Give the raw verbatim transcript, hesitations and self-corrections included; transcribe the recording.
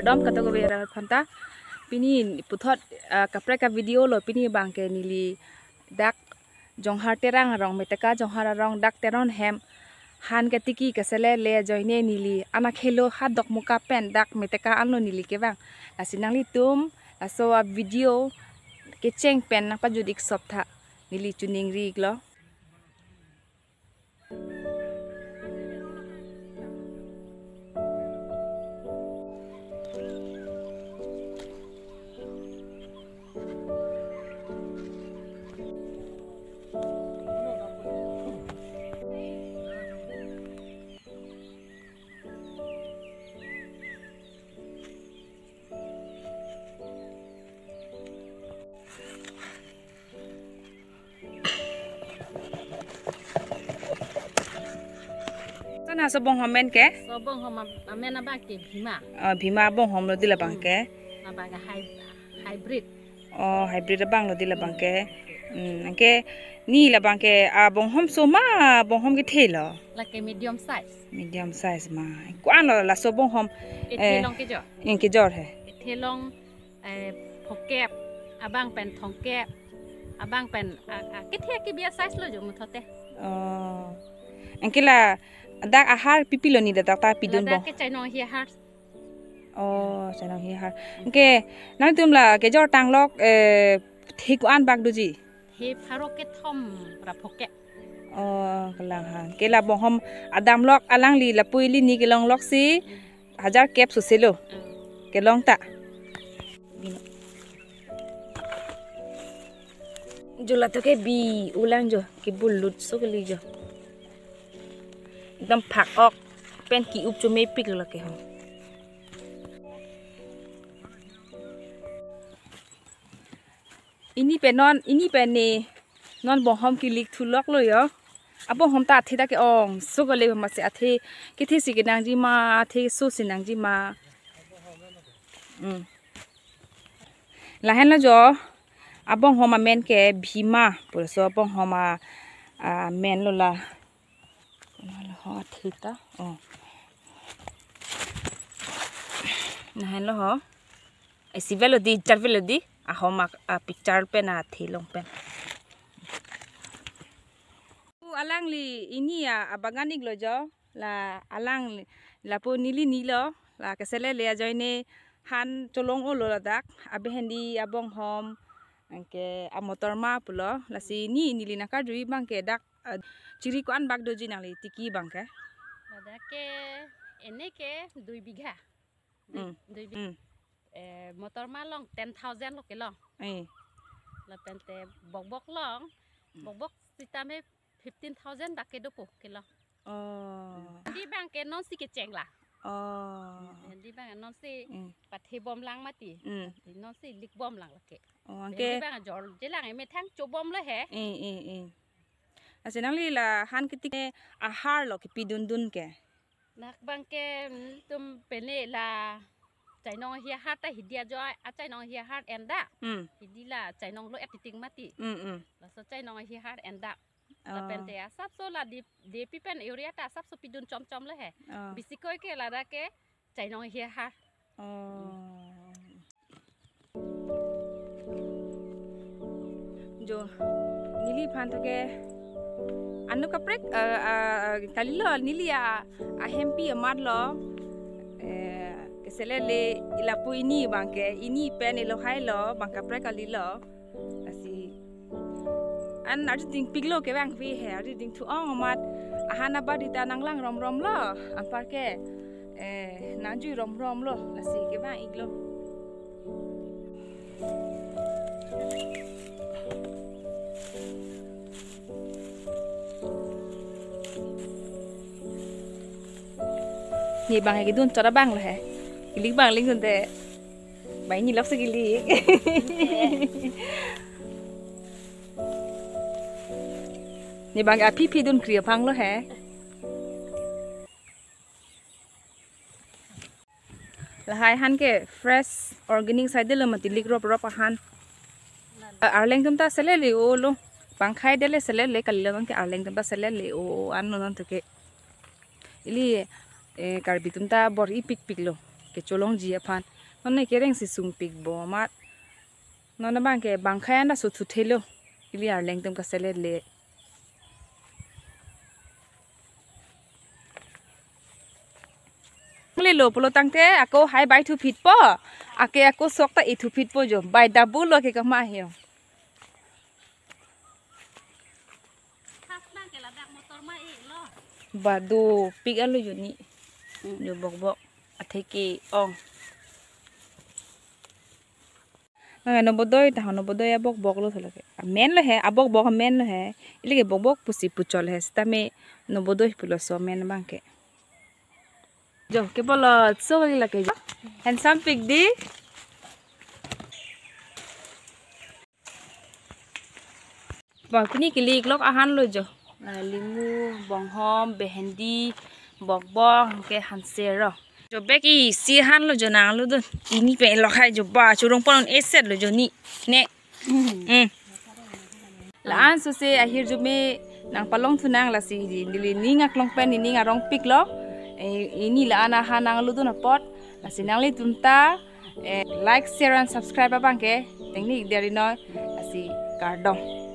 Dom kato kave ra phanta. Pini puthot, ah, kaprek a-video lo, pini abangke neli dak Jonghar Terang arong, Meteka Jonghar arong dak Teron hem han ketiki keselele ajoine neli anak helo ha Dokmoka pen dak Meteka anlo neli kevang. Lasi nanglitum laso a-video kecheng pen nangpajut ik sop tha, neli choningri iklo. Sana laso bonghom amen ke? Laso bonghom am-, amen abangke Bhima. Oh, Bhima bonghom lo di labangke. Hmm. Labangke hy-, hybrid. Oh, hybrid abang lo di labangke. Hmm, anke ni labangke, ah, bonghom so ma, bonghom kethe lo? Lake medium size. Medium size ma. Ko-an lo laso bonghom, kethe eh, long kejor. Ing kejor he. Kethe long, eh, phokep, abang pen thomkep, abang pen, ah, ah, kethe kebi a-size lo jo muthote. Oh. Anke ladak ahar pipi lo ni, ladak ta pidun bong? Ladak ke chainong ahi ahar. Oh, chainong ahi ahar. Anke nangtum la kejor tanglok, eh, the ko-an bak doji? The pharo kethom ra phokep. Oh, kalang ha. Anke la bonghom adamlok alangli lapu ili ni kelonglok si hajar kep sose lo. Hmm. Kelong ta. Jo lato ke bi ulang jo, kebulut so kali jo. Ekdom phak-ok pen ki-up chomepik lo ke ho. Ini pen non, ini pen ne, non bonghom kilik thulok lo jo. Abonghom ta athe ta ke-ong so kali, masi athe kethe si kenangji ma, athe so si nangji ma. Hmm. Lahenlo jo, abonghom amen ke Bhima pu laso abonghom a, amen lo la. Lahenlo ho athe ta. Oh. Lahenlo ho. Isi avelo di, char avelo di. Ahom a, a-picture pen athe long pen. Alangli ini a, abagan iklo jo. La alangli, lapu neli nilo, la keselele ajoine han cholong-o lo ladak, abihandi abonghom, anke amotor ma pulo, lasi ni neli nangkarju abangke dak, eh, chiri ko-an bak doji nangli tiki abangke? Ladak ke, ene ke dui bigha. Dui, hmm, dui bigha. Hmm. Eh, motor ma along ten thousand lo kelong. Eh. Lapen te bokbok along, hmm, bokbok sitame fifteen thousand dak ke dopo kelong. Oh. Di abangke nonsi kecheng lang. Oh. Di abang nonsi, hmm, pathe bom lang mati. Hmm. Nonsi lik bom lang lake. Oh, anke. Di abang jor jelang emethang chobom lo he. Eh, eh, eh. Lasi nangli la han ketiki ahar lo kepidundun ke? Dak abangke, mm, tum pene la chainong ahi ahar ta hidi ajo a, achainong ahi ahar en da. Hmm. Hidi la chainong lo etiting mati. Hmm, hmm. Laso chainong ahi ahar en da. Oh. Lapen te asapso la di, D P pen urea ta asapso pidun chomchom lo he. Oh. Bisikoi ke ladak ke chainong ahi ahar. Oh. Jo, neliphan to ke, ano kaprek, eh, eh, kalilo, neli a, ahempi amat lo, eh, keselele, lapu ini abangke, ini pen ilo hai lo, abang kaprek kalilo. Lasi an arju dingpik lo kevangve he, arju dingthu-ong amat, ahan abadi ta nanglang romrom lo, anparke, eh, nangjui romrom lo, lasi kevang iklo. Ne abang kedun chot abang lo he. Kilik abang lingdunde. Bai ni lok si kilik. Ne abang aphi phi dun kri aphan lo he. Lahai ahan ke fresh organic side lo mati, lik rop rop ahan. Arleng atum ta selele-o lo. Bang khai dele selele, kalilo non ke arleng atum ta selele-o, ano non to ke. Ili, eh, Karbi atum ta bor-ipikpik lo. Kecholongji aphan. Non ne kereng si sungpik bo mat. Non abang ke bang khayan da suthu thelo. Ili arleng tum kaselet le. Lelo pulo tangte ako hai bai thu phit po. Ake ako sok ta i thu phit po jo. Bai dabu lo ke kama hio. Badu pik alu juni. Hmm. Jo bok bok. Atheke ong. Nang Nobodoi ta Nobodoi abok bok lo thalo ke. Amen lo he, abok bok amen lo he. Ili ke bok bok pusi puchol he. Sitame Nobodoi pulo so amen abang ke. Jo, ke bolo so kali lake jo. Handsome pik di. Bang pini kili klok ahan lo jo. Ah, limu, bonghom, behendi, bok bok, ke hanser ro. Jo bek isi han lo jo nang lo dun. Ini pe lo khai jo ba churung pon eset lo jo ni. Ne. Hmm. La-an sose ahirjume nang palong thu nang lasi di neli ning aklong pen ning arong pik lo. Eh, ini la-an ahan nang lo dun apot. Lasi nanglitum ta, eh, like, share and subscribe abang ke. Tengni dari noi. Lasi kardom.